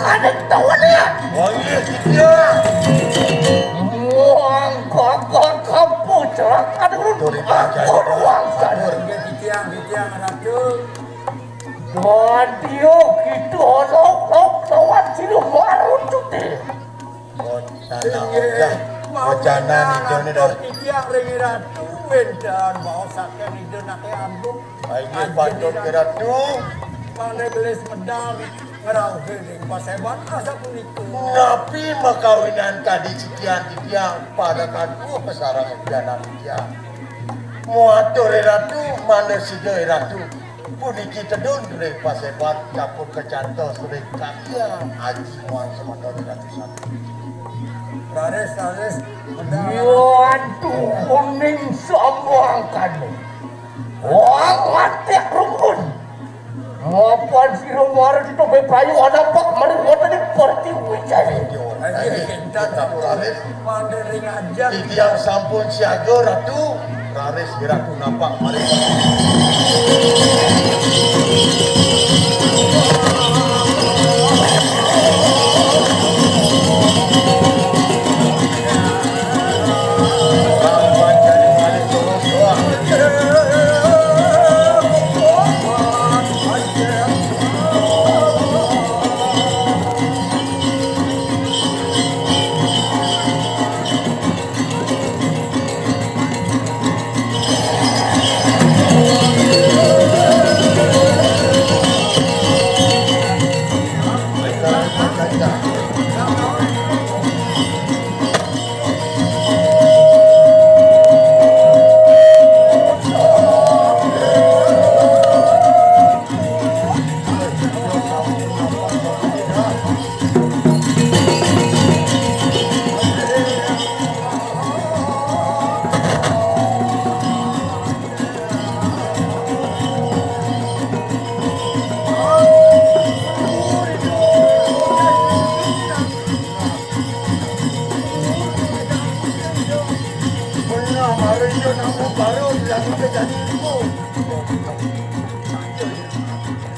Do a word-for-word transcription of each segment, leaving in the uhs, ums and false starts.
Ada tahu dia. Oh iya, iya. Wong kokok kampung celaka dulu. Tuh, di Pak Jaya. Aku ruang sana. Iya, titiang, titiang, Ratu. Doan dia gitu, olok, olok, lawan sini baru tuh deh. Oh, tanah. Iya, udah. Mau rencana nih, Joni, dah. Titiang ring Ratu, wénten baosaken Ida nake ambung. Inggih, pantun Ratu. Mangda gelis medal ngrauhin ring paseban asapunika. Napi makawinan kadi titiang-titiang pada kaduh kasareng pianak titiang. Muatur Ratu, mangda sida Ratu. Puniki tedun ring paseban sampun kacantos ring kakian aji muang semeton Ratu sami. Raris, raris, medal. Yo, aduh, kuning sambangkane. Wah, watek rumpun. Mapan sira mara kita bepayu anapak mari wonten ing pertiwi jaya. Ayo, kita tak raris. Mangda ring ajar. Titiang sampun siaga, Ratu. Raris Ratu nampak mari.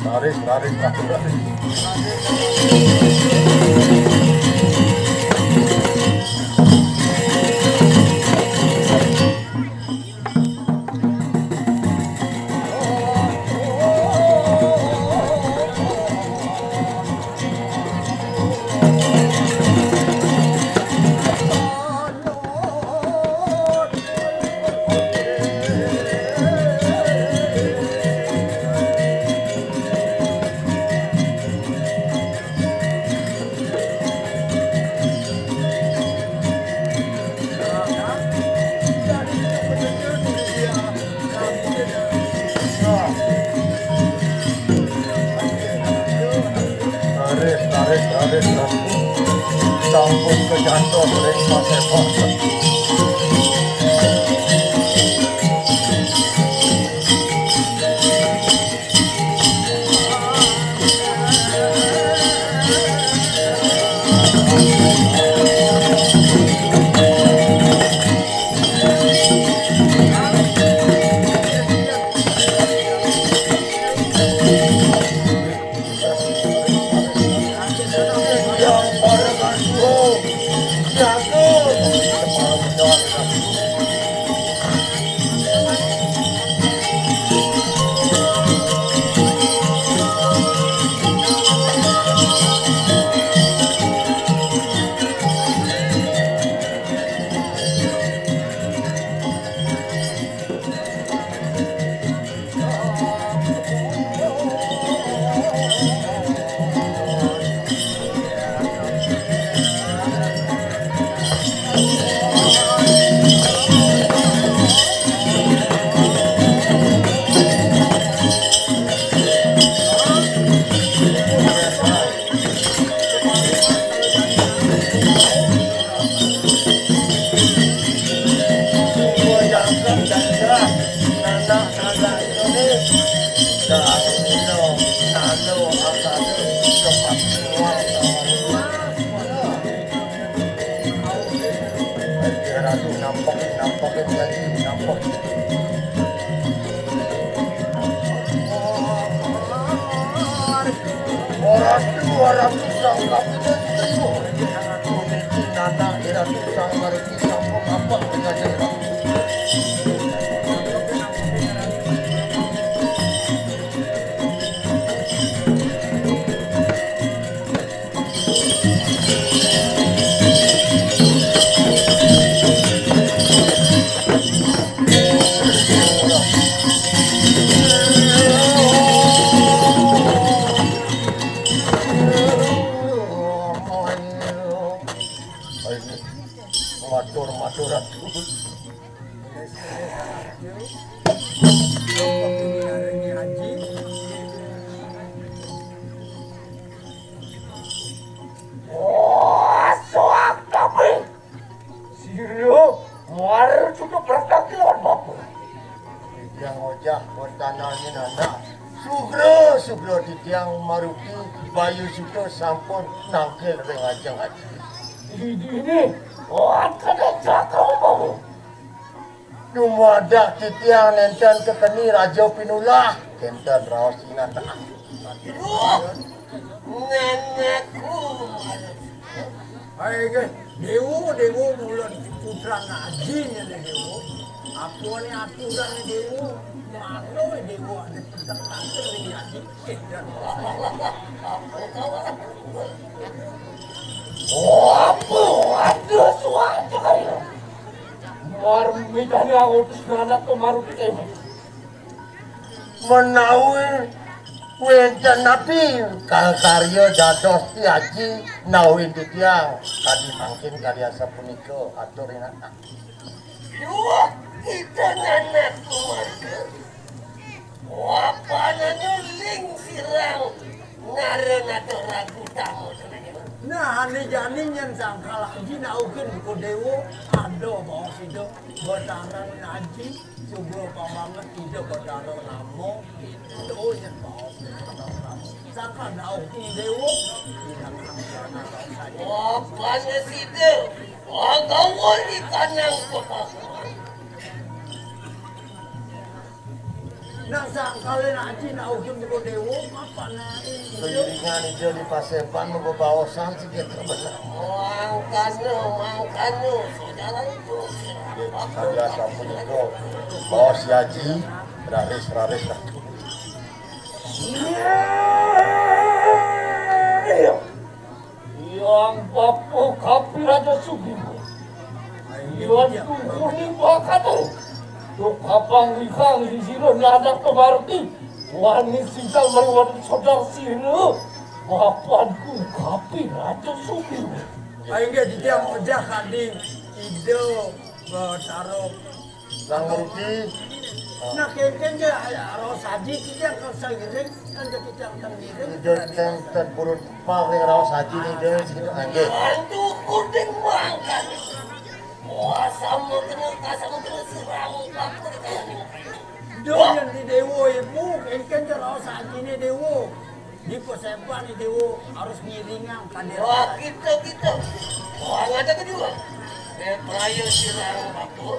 Laris, laris, laris, laris. Laris, laris, laris, laris. Sampun kacantos ring paseban. Ratu, Ratu. Matur, matur, atur. Wah, soak tapi. Sira, mara cukup bertangkilan bapa. Titiang ojah bertandangin anak. Sugra, sugra titiang maruti bayu suta sampun nangkil ring ajeng aji. Idine, wah, kada cakra bapa. Dumadak titiang nenten kekeni Raja Pinulah, kenten raos inatan. Aduh, nenekku. Hai, nggih, dewa, dewa mula putran aji nggih, dewa. Apa ne aturan dewa? Mano dewa ada tentang tante ini aji? Kenten. Apa ada suatu kaya? Marmitane utus anak kemaru kita. Menawi wenten napi ka-, karya dados ti aji nawin titiang kadi mangkin kalian sapunika atur inatan. Duh, kita nanak keluarga. Wapanane ling sirang ngaran atau ragu tamu tenanya. Nah, ane jani nyen sangkal aji naukin buku dewa, ada bawa sida bataran aji, sugra pamanget ida batara lama, itu nyen bawa sida. Sangkal naukin dewa, tidak akan saja. Wapane sida, wagawa di kandang pepasan. Nah, sangkale aji nak ujung jero dewa, apa nae? Keiringan ija di paseban, mengko baosan sing kita bener. Mangkana, mangkana, saudara itu. Nggih, sampun nika. Baos si aji, raris-raris ratu. Iya. Yang bapa kapi Raja Sugriwa. Iwan tuhuni bakate. Duk kapang lihang di sira nanak pemarti. Wani singkal maliwat saudara sira. Bapanku kapi Raja Sugriwa. Ayo nggih, titiang ojah kadi Ida Betara. Sang Ruti. Nah, kengken je, raos aji, titiang kan sairing, kan je titiang kan ngiring. Ida teng, teng purun pang ring raos aji ni, Ida, segitu, ah, nggih. Antu kuning mangkat. Wah, sama kena, kasar kena sirang, apa kita ni? Ida yang di dewa, ibu, kengken je raos aji ni dewa. Di paseban ni dewa harus ngiringang kadén. Wah, kita, kita. Wah, ngada kedua. Eh, praya sirang bapa.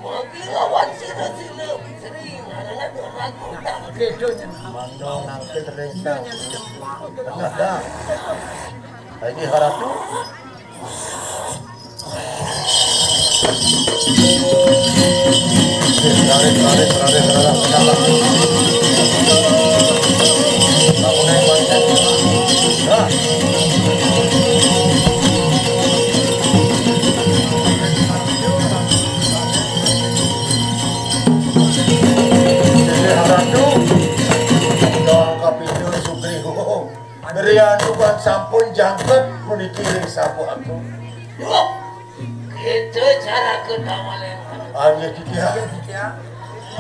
Mati lawan sira-sira. Sering, anak-anak ragu. Nah, beda nyen. Mandong nangkil ring. Nyen cempak. Nah, dah. Ini haratu. Raris, raris, raris, raris, raris. Aku naik pangkat. Nah. Ini haratu. Dong kapitu Sugriwo. Rianu kan sampun jangkep puniki ring sapu aku. Wah, itu cara kedawalen. Ayo, Ditia.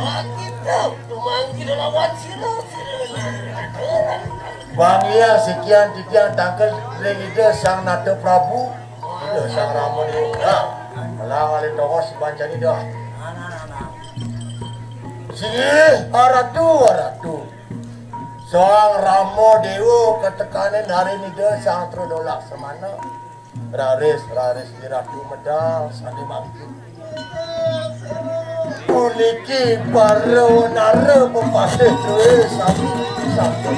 Wah, kita memanggil lawan sira, sira. Bang iya, sekian titiang tangkil ring Ida Sang Nata Prabu. Ida Sang Rama Dewa. Nah, alang alih tongos bancani dah. Sini, aratu, aratu. Sang Rama Dewa katekanin hari nida Sang Trudolak Semana. Raris, raris di Ratu medal sane mangkin. Puniki para wanara pepasih duwe sami sampun.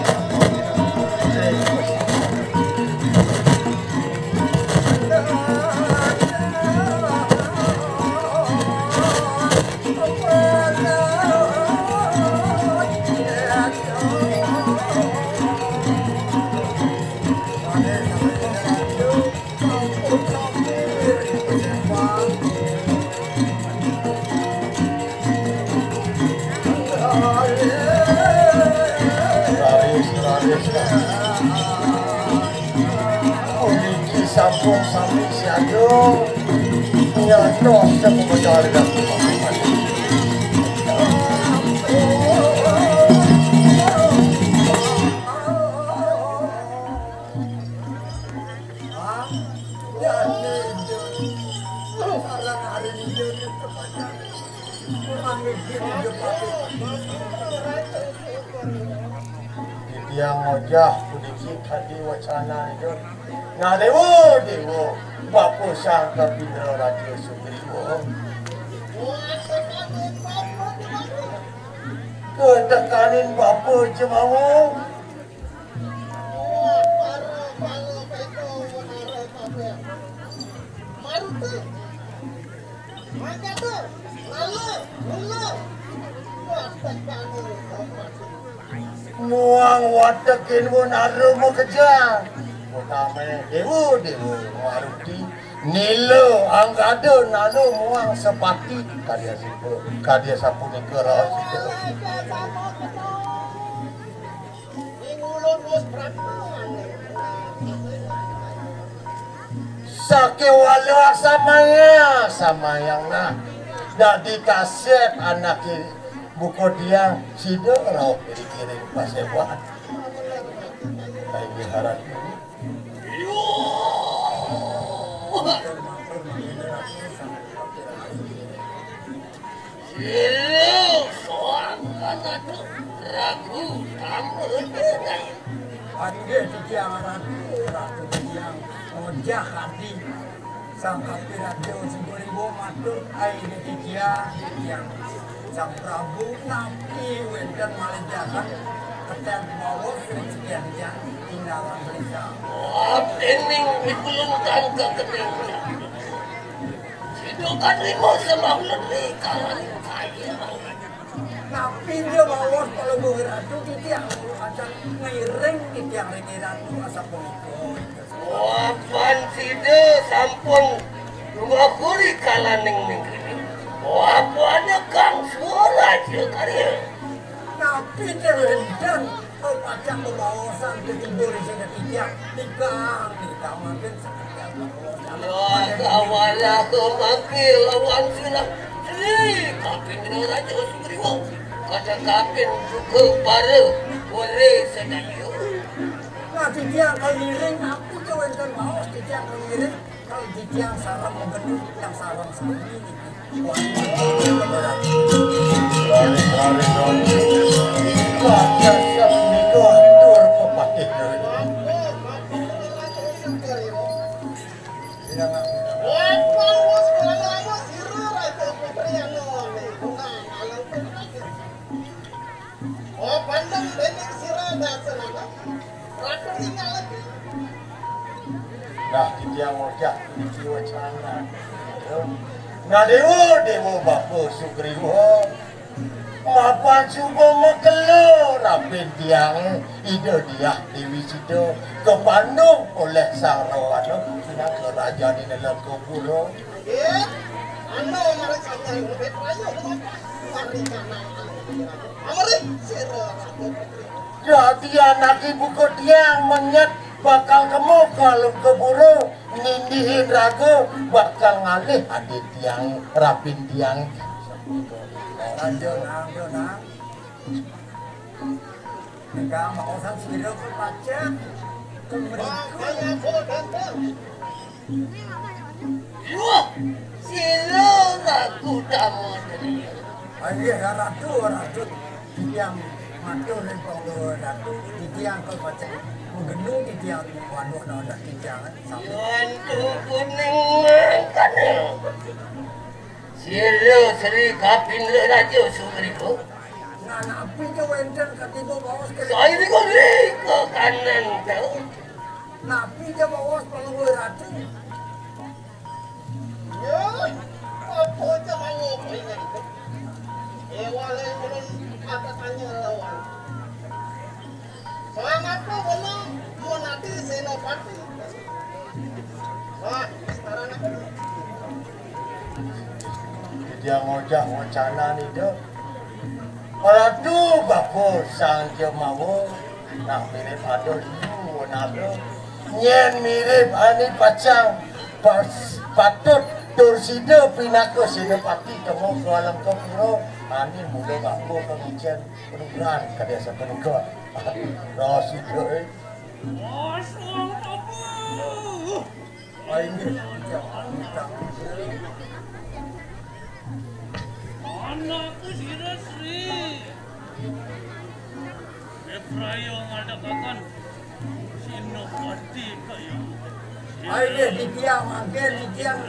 Sami siaga nyana sing pemedal dah. Titiang ngojah puniki kadi wacana ida. Nah, Déwa, Déwa, Bapa Sang Kapindra Raja Sugriwa. Katekaning Bapa Jemawa. Muang watekin pun ada makejang. Utame Déwa, Déwa Maruti. Nila anggada nala muang sepati. Kadya sipa, kadya sapunika raos ida. Sakéwala samaya, samayang nah. Dadi kasép anaké buka tiang sida rauh kiring-kiring paséwan. Inggih harap. Sira soang kanatu ragu tama denai. Panggih titiang ratu, ratu titiang ngojah adi. Sang kapi raja sugriwa matur ai titiang, titiang. Sang Prabu napi wénten malih jagat ketén mawon sing sekian tiang tinggalan risa. Wah, dening dikulung tangka kening. Sido katrima sembah ulun ni kalaning kaya. Napi dia bawas Palungguh Ratu titiang acan ngiring titiang ring Ratu asapunika. Wapan sida sampun ngakuri kalaning ningkini. Wapan kang suaraja karya. Napi dia wénten Pacang bebaosan ketiba ring sida titiang, nikang, nikang mangkin sakit. Wah, kawalah kemangkil lawan sira. Sri kaping raja sugriwa. Kada kaping juga para were sedaya. Nah, titiang keliring, aku ke wénten baos, titiang keliring. Kalau titiang sareng gubernur, titiang sareng sami niki. Wah, raring, raring, raring. Wah, dasar nika atur pepatih. Wah, wah, wah, sira raja putri anu, anu, anu, anu, anu. Oh, pandang dening sira dasanana. Ratu tinggal lagi. Nah, titiang ngojah niki wacana. Nah, Déwa, Déwa Bapa Sugriwa. Mapan suba makelo rapin tiange, Ida Diah Déwi Sita, kapandung olih Sang Rawana, pinaka rajané Lengkapura. Nggih, anu marasanya lebih rayu. Amrih sira Ratu Putri. Dadi anaké buka tiang menyat bakal kemu ka Lengkapura, nindihin raga bakal ngalih adin tiang, rapin tiang. Raja nang, raja nang. Nika maosan sira pun macet. Kemriko. Wah, sira ngaku tamu tadi. Inggih, Ratu, Ratu. Titiang matur ring Panggawa Ratu, titiang kepacang magenu titiang waduh nanda titiang sampai. Wantu kuning mangkane. Sira Sri Kapindra Raja Sugriwa. Nah, napi ke wénten katiba baos ke. Saya niku rika kanan tau. Napi ke baos Palungguh Ratu. Yeuh, apa cemanguk ringan. Éwalé ulun kata tanya lawan. Selamat to, Bono, mun ati Senopati. Wah, sekarang aku. Dia ngojah wacana nih, Dok. Ratu Bapa Sang Jemawa, nah, mirip ada liu, nah, Dok. Yén mirip ané pacang pas-, patut tur sida pinaka Senapati temu ka Alengkapura, ané mula bapa ka ngicén penugrahan kadésa penugrahan. Roh sida, eh. Ai, inggih. Anak sira Sri. Epraya ngadekaken Senapati kaya. Ai, inggih, titiang mangkin, titiang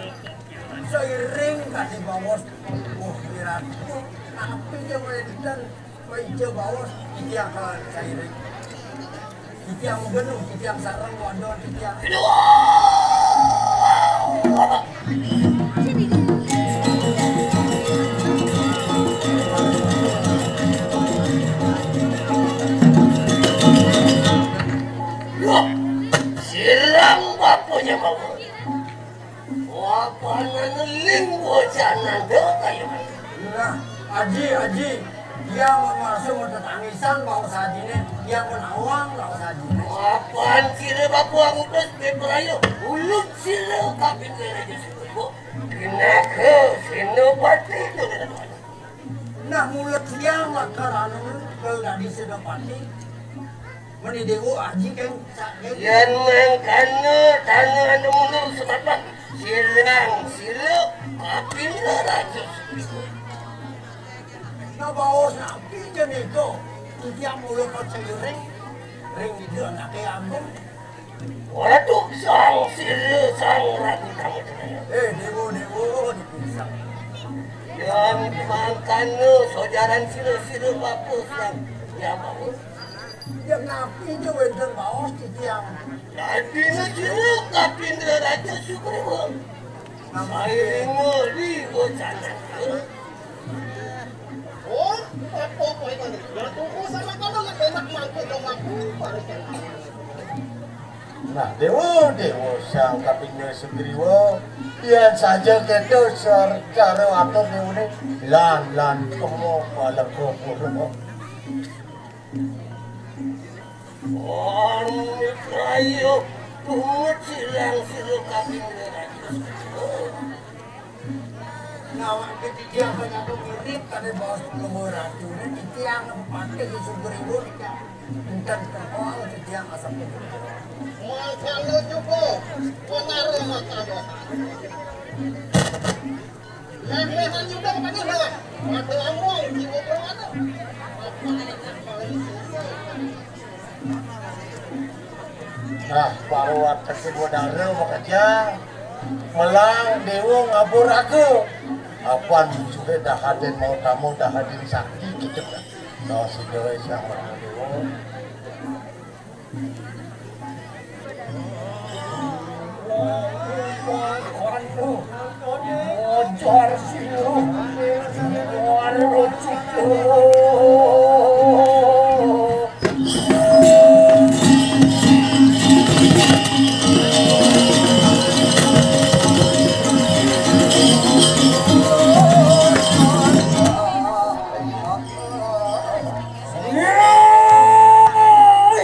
seiring kadi bawos. Wah, wirat. Napi ja wénten Wai ja bawos, titiang ka sairing. Titiang magenung, titiang sareng wadon, titiang. Wah, sirang bapanya bawos. Wah, panana ling bocah nanda kaya. Nah, Aji, Aji, tiang mamarsa tetangisan bawos Ajiné, tiang pun awang bawos Ajiné. Apan sira bapa ngutus bebraya, ulun sira kaping raja sira. Pinaka Senapati tu. Nah, mula tiang lakar anu, kalau dadi Senapati, meni déwa Aji kén, sa-, kén. Yén mangkana tana anu mundur sebabak, sirang sira kaping raja. Nah, bawos napi ja nika? Titiang mula ka sairing, ring ida anaké agung. Waduh, sang sira, sang ragu kamu. Eh, déwa, déwa, dipisah. Yén mangkana sojaran sira, sira bapa sang. Ya, bawos. Ya, napi ja wénten bawos titiang. Dadina sira kaping raja Sugriwa. Sairinga di wacana. Oh, apa kowe ngene? Ya tunggu sama kamu, enak mangkuk dong aku, baru. Nah, déwa, déwa sang kaping Sugriwa, yén saja kéto sar-, cara atur déwané, lan, lan, kemo, Alengkapura. Anu kayu, pungut sirang sira kaping raja. Nawak titiang kaya mirip kadé bawos Ratu, titiang patih di Sugriwa, enten tepal titiang asap. Mangkana juga, benar mangkana. Nah, para wateké dara makejang, melang déwa ngabur raga. Apan sudah dahadin mau tamu, dahadin sakti kita. Nah, sida sang déwa.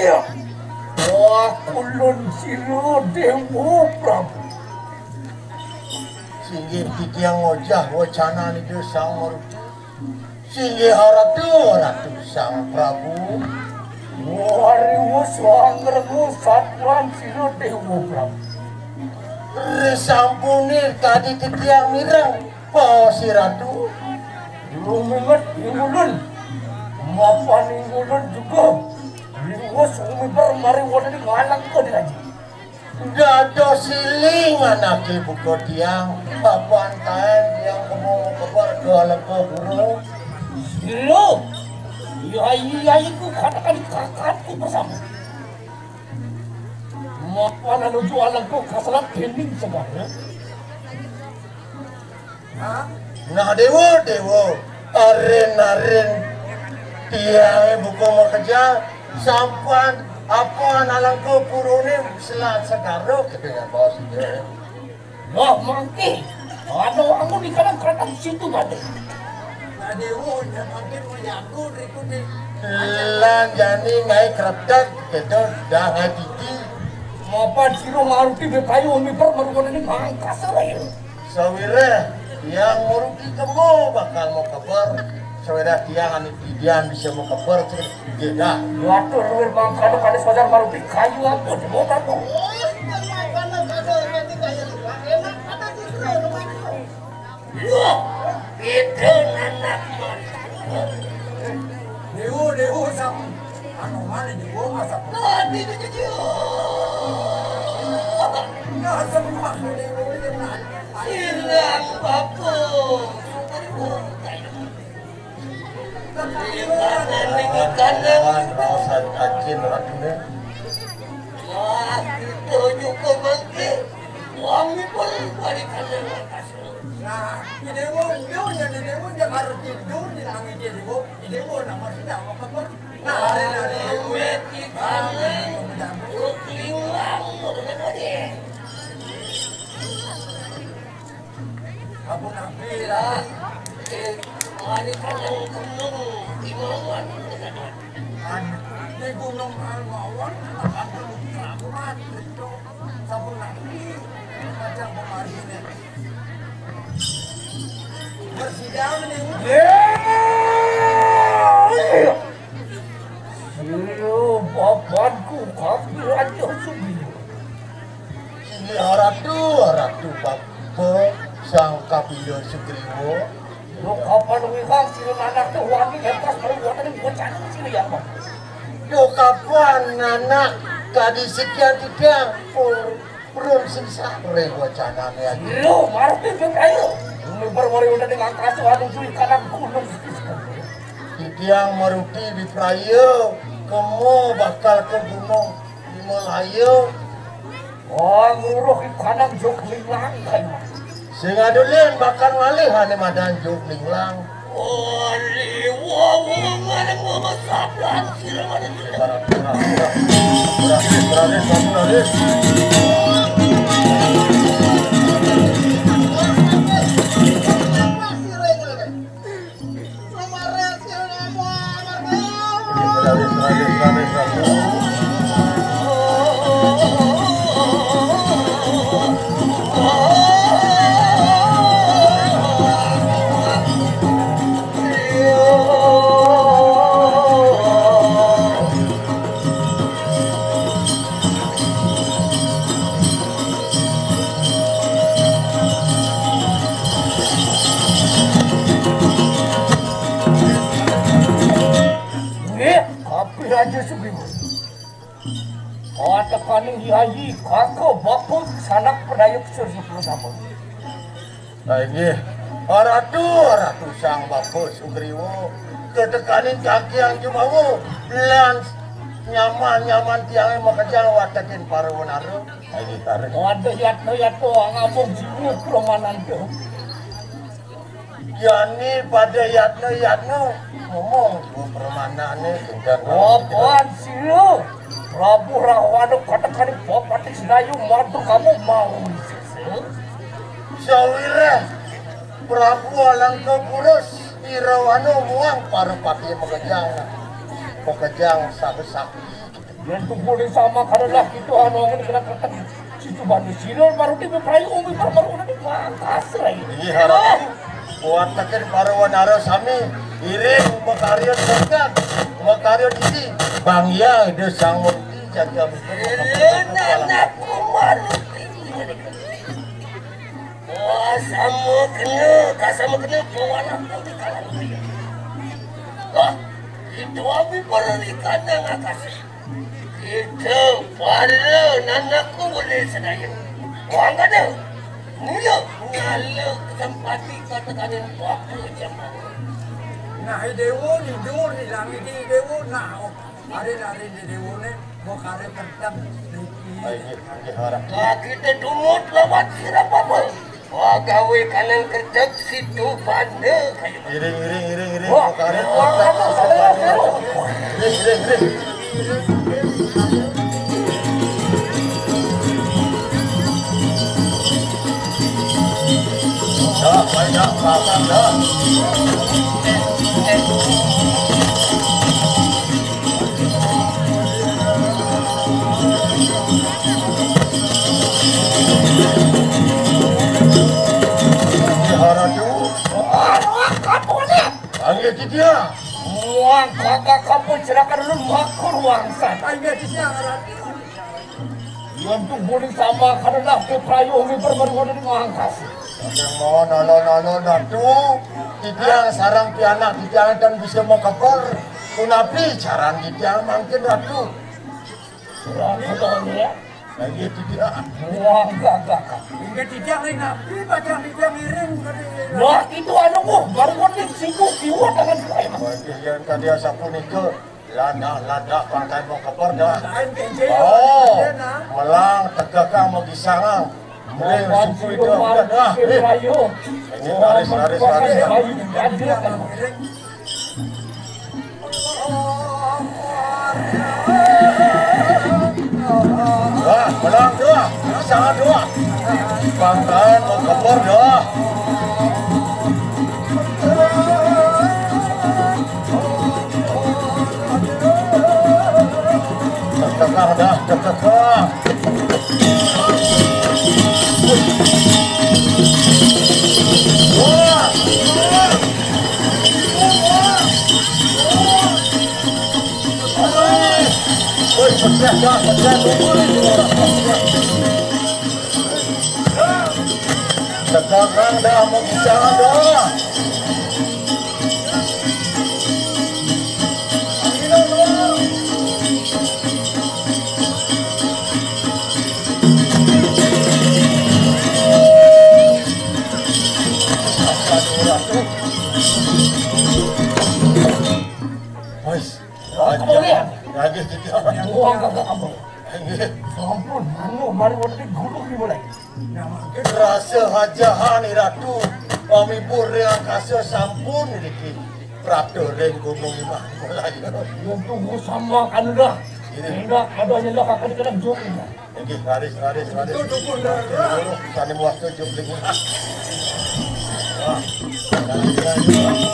Iya. Wah, kulun sira Déwa Prabu. Singgih titiang ngojah wacana Ida Sang Maruta. Singgih Ratu, Ratu Sang Prabu. Wariwa swanggremu satuan sira Déwa Prabu. Risampune tadi titiang mireng. Pasi Ratu. Luminget ingulun. Mapan ingulun juga. Liwus umiber mari wonten ing Alengka Diraja. Dados siling anake buka tiang. Papan taen tiang kemo kebar ke Alengka Guru. Silo. Yai-yaiku katakan kakakku bersama. Mapan anuju Alengka kaselat dening segara. Nah, Dewa, Dewa, aren-aren tiange buka makejang, sampan apa Alengka Purune selat segara kedengar bos dia. Lah, mangke, ada wangun di kanan kereta situ bade. Nah, Dewa, nya mangke mau jago berikutnya. Lan jani mai keretek, kita dah ngai titi. Mapan sira maruti bepayu miper mergonening angkasa lair. Sawiréh tiang maruti kema bakal makeber. Sawiréh tiang ané pidan bisa makeber, sing nggih dah. Waduh, luwih mangkana pada sajar maruti kayu ampun, mau kampung. Loh, itu anak mantan. Dewa, dewa, sam. Anu mana dewa, asap. Tadi itu dia. Nah, semua dewa itu nah. Silang bapa. Kanan, kanan. Raosan kacin, Ratu, né. Wah, itu juga mangke. Wong pun balikan. Nah, di dewa, dia jadi dewa, dia harus tidur di langit dia, dewa. Di dewa, nama sih, nama apa? Nah, hari-hari. Wet di kanan. Kutlingang, bener aja. Ampun, ampun. Lah, eh, hari kanan gunung, di mana? Kan, di Gunung Almawan, ada luka kuat, itu. Sampun lagi, macam kemarin ini. Bersidang nih. Iya. Iya, papanku, kaki Raja Sugriwa. Inggih Ratu, Ratu Bapa Sang Kapila Sugriwa. Lo kapan wihang sira anak tuh wani hebat baru buatan yang buat sana sini ya, Pak. Duh, kapan anak kadi sekian titiang pur-, purun sing sare wacanané aja. Lo marti ayo. Ini baru wari udah dengan kasu anu jui kanan gunung. Titiang maruti Bipraya, kemo bakal ke gunung Himalaya. Oh, nguruh ikanang juk linglang kan. Sing adulin bakal ngalih ané madan juk linglang. Oh, liwa wong ngarang ngomong sablan sira ngarang. Berani, berani, berani, berani, berani. Nggih, kabéh Raja Sugriwa. Katekaning yayi, kaka, bapa, sanak pedayuk sir sepuluh sapa. Nah, inggih. Ratu, Ratu Sang Bapa Sugriwa, katekaning kaki yang jumawa, lan nyaman-nyaman tiangé makejang watekin para wanara. Ayo, tarik. Waduh, yatno, yatno, ngamuk jiwa, Pramananda. Yani pada yatno, yatno, ngomong jiwa Pramanané, tinggal. Wapan sira, Prabu Rahwana, katekaning Bapati Sinayu, matur kamu mau sisa. Sawiréh, Prabu Alangka Purus, Irawana muang para pati makejang. Makejang sabe sakti. Yén tukulé sama kadalah kita anu angin kena ketemu. Situ bani sira baru di Prayu umi baru umi kasra ini. Iya, harap kuat tekan para wanara sami. Iring makarya sekat, makarya diri. Bang Hyang Ida Sang Murti jaga. Iring anak kumaruti. Kasama kena, kasama kena pawalah kau di kalangan. Wah, itu abi perlikan yang akasih. Kita pala nanakku boleh sedaya. Wang kada. Mula ngala kesempati katakan apa jamaah. Nah, dewa ni dur di langit ni dewa nah. Ari-ari di dewa ni, mau kare kertep. Ayo, ayo, harap. Kita dumut lawat sirap apa? Wah, gawe kanang kertek situ banda kayu. Iring, iring, iring, iring. Wah, karet wah, otak kamu salah, salah. Iring, iring, iring. Dah, baik dah, pasang dah. Ya, muang kata kamu celaka dulu makur wangsan. Ayo, dia ngerti. Untuk boleh sama karena ke prayo mi permaduan di angkas. Yang mau nalo-nalo Ratu, titiang sarang pianak titiang kan bisa mengkepor. Kunapi carang titiang mangkin Ratu. Kurang betul ya. Lagi titiang. Wah, gagah. Hingga titiang lain napi, bacang titiang miring tadi. Wah, itu anu ku, baru kotik siku kiwat dengan saya. Bagi yang tadi sapunika, lada-lada pakai mau keper dah. Lain kencing. Oh, dia, nah. Melang tegakang magisangang. Mulai suku itu dah. Eh, laris, laris, laris. Miring. Wah, menang dua, sangat dua. Bangkaan mau kebor dua. Terkekang dah, terkekang. Wah, wah. Woi, pecah dah, pecah, tunggu ni, tunggu dah, pecah. Tekankan dah, mau bicara dah. Wes. Kamu lihat? Lagi tiga. Buang kagak kamu. Lagi. Sampun, anu, mari waktu gulung dimulai. Rasa hajahan ni Ratu, pamibur dengan kasa sampun niki. Prapta ring gunung imah mulai. Yang tunggu sama kan dah. Ini. Ingat adanya lah kakak dikena jok. Inggih, raris, raris, raris. Itu dukun darah. Sane muas tujuh puluh lima. Wah. Raris, raris, raris.